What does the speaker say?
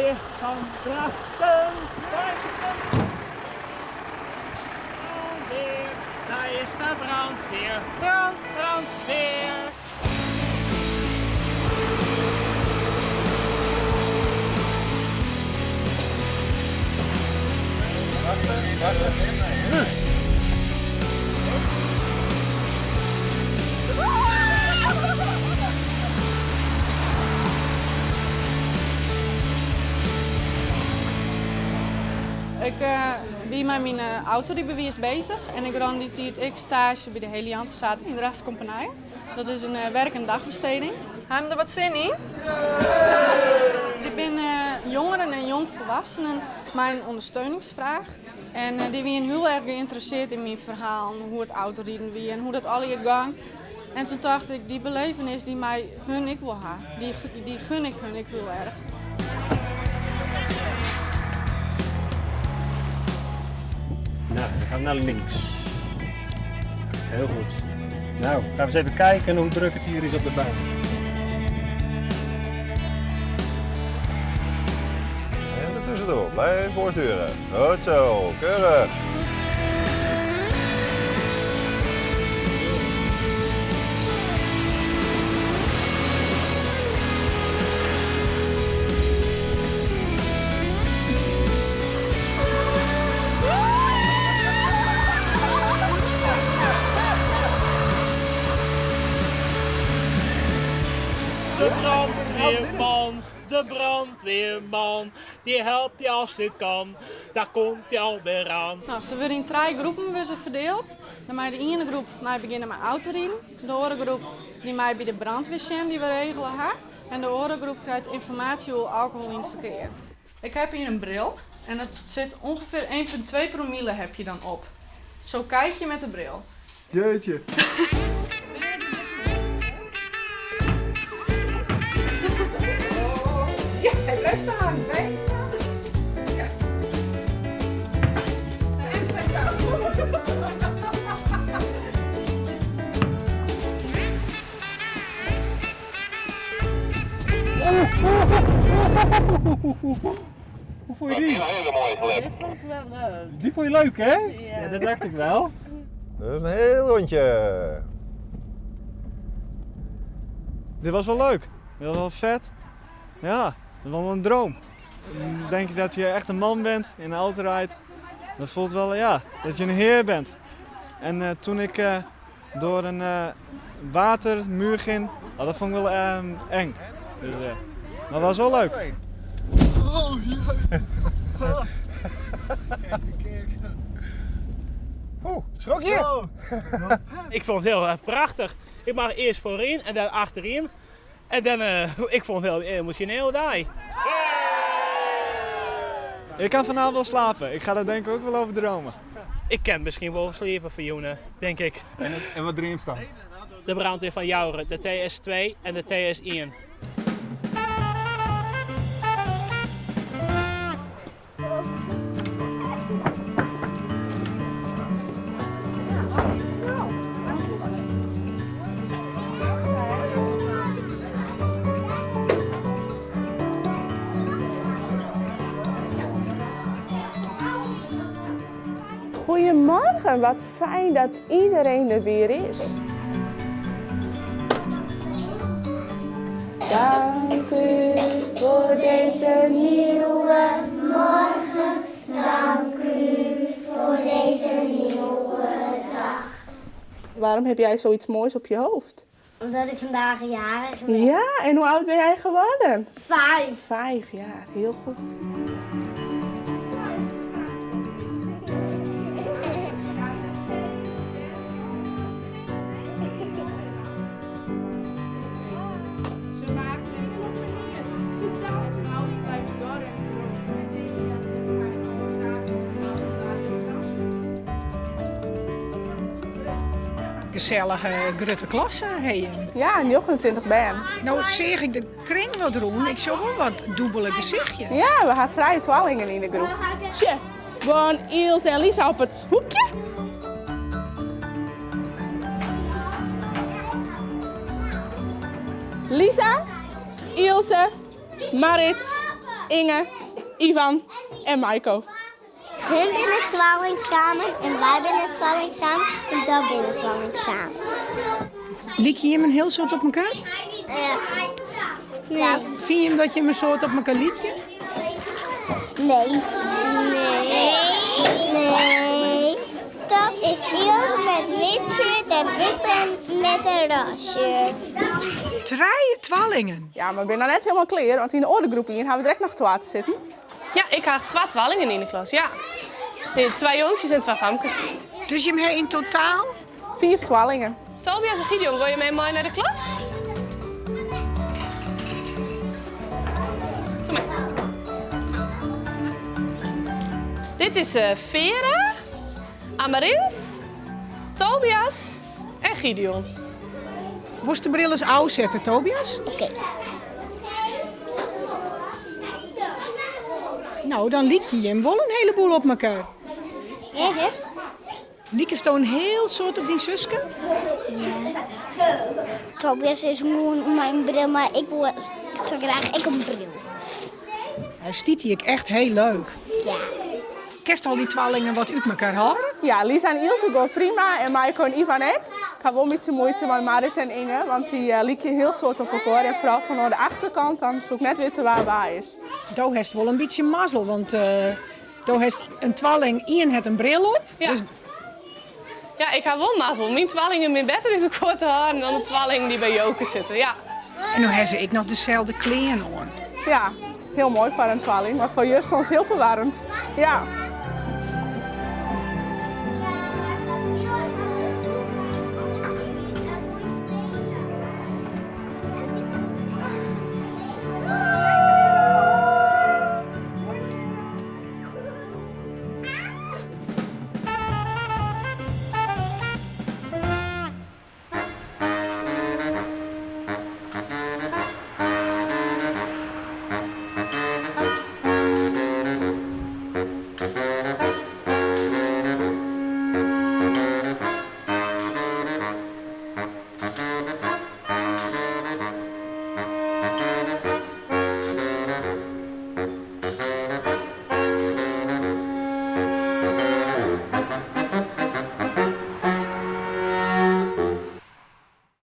Brandweer van Drachten. Daar is de brandweer. Daar is de brandweer. Brand, brandweer. Ik wie mei myn autorydbewiis beuzich en ik rûn dy tiid ek staazje by de Helianthestate yn Drachtsterkompenije. Dat is in werk en dagbesteding. Ha jim der wat sin yn? Dit binne jongeren en jongvolwassenen mei in ûndersteuningsfraach. En dy wienen hiel erg geïnteresseerd yn myn ferhalen, hoe it autoriden wie en hoe dat allegear gong. En toen tocht ik, dy belevenis dy mei hun ek wol ha. Dy gun ik hun ek hiel erg. Nou, dan gaan we naar links. Heel goed. Nou, gaan we eens even kijken hoe druk het hier is op de baan. En er tussendoor, blijf voorsturen. Goed zo, keurig. De brandweerman, de brandweerman, die helpt je als je kan. Daar komt hij alweer aan. No, se wurde yn trije groepen wurde se ferdield. Dan mei de iene groep mei begjinne mei autoriden, de oare groep dy mei by de brandweer sjen dy't we regele ha en de oare groep krijt ynformaasje oer alkohol yn it ferkear. Ik heb hier een bril en dat zit ongeveer 1,2 promille heb je dan op. Zo kijk je met de bril. Jeetje. Ja, hij blijft staan. Blijf staan. Ja. En blijft staan. Hoe vond je die? Een hele mooie glip. Dit vond ik wel leuk. Die vond je leuk, hè? Ja. Ja, dat dacht ik wel. Dat is een heel rondje. Dit was wel leuk. Dit was wel vet. Ja, dat was wel een droom. Dan denk je dat je echt een man bent in een auto rijdt. Dat voelt wel, ja, dat je een heer bent. En toen ik door een watermuur ging, oh, dat vond ik wel eng. Dus, maar het was wel leuk. Oh, Oeh, schrok je? Ik vond het heel erg prachtig. Ik mag eerst voorin en dan achterin. En dan, ik vond het heel emotioneel daar. Ik kan vanavond wel slapen. Ik ga daar denk ik ook wel over dromen. Ik kan misschien wel slapen voor Joene, denk ik. En wat dreamst dan? De brandweer van Joure, de TS2 en de TS1. Goedemorgen, wat fijn dat iedereen er weer is. Dank u voor deze nieuwe morgen. Dank u voor deze nieuwe dag. Waarom heb jij zoiets moois op je hoofd? Omdat ik vandaag jarig ben. Ja, en hoe oud ben jij geworden? 5. 5 jaar, heel goed. Ze maken een kloppen hier. Ze dansen. Nou, ik blijf door en door. Gezellige grote klasse, hè. Ja, 29 ben. Nou zeg ik de kring wat roen. Ik zag wel wat dubbele gezichtjes. Ja, we hadden 3 twaalingen in de groep. Tje, gewoon Ilse en Lisa op het hoekje. Lisa, Ilse, Marit, Inge, Ivan en Maiko. Hun binne twalling samen en wy binne twalling samen en dat binne twalling samen. Lykje jim in hiel soad op elkoar? Ja. Fine jim dat jim in soad op elkoar lykje? Nee. Nee. Nee. Dat is Ilse met wit shirt en ik ben met een roze shirt. Trije twallingen? Ja, mar we binne noch net hielendal klear, want yn de oare groep hier ha we der ek noch twa te sitten. Ja, ik ha twa twallingen yn de klas, ja. Nee, twa jonkjes en twa famkes. Dus jim ha yn totaal? Fiif twallingen. Tobias en Gideon, gean jim mei nei de klas? Kom mar. Dit is Vera, Amarins, Tobias en Gideon. Wolst de bril ris ôfsette, Tobias? Oké. No, dan lykje jim wol in heleboel op elkoar. Ja, hè? Likesto in hiel soad op dyn suske? Ja. Tobias is gewoan mei in bril, mar ik wol sa graach ek in bril. Hy stiet hjir ek echt hiel leuk. Ja. Kinst al dy twallingen wat út elkoar hâlde? Ja, Lisa en Ilse gean prima en Maiko en Ivan ek. Ik ha wol in bytsje muoite mei Marit en Inge, want dy lykje hiel soad op elkoar. En foaral fan oan de achterkant, dan soe ik net witte wa wa is. Do hast wol in bytsje mazzel, want do hast in twalling, ien hat in bril op. Ja. Dus Ja, ik ha wol mazzel. Myn twallingen binne better út elkoar te hâlden dan de twallingen dy't by Joke sitte. Ja. En no ha se ek noch deselde klean oan. Ja, hiel moai foar in twalling, mar foar juf soms hiel ferwarrend. Ja.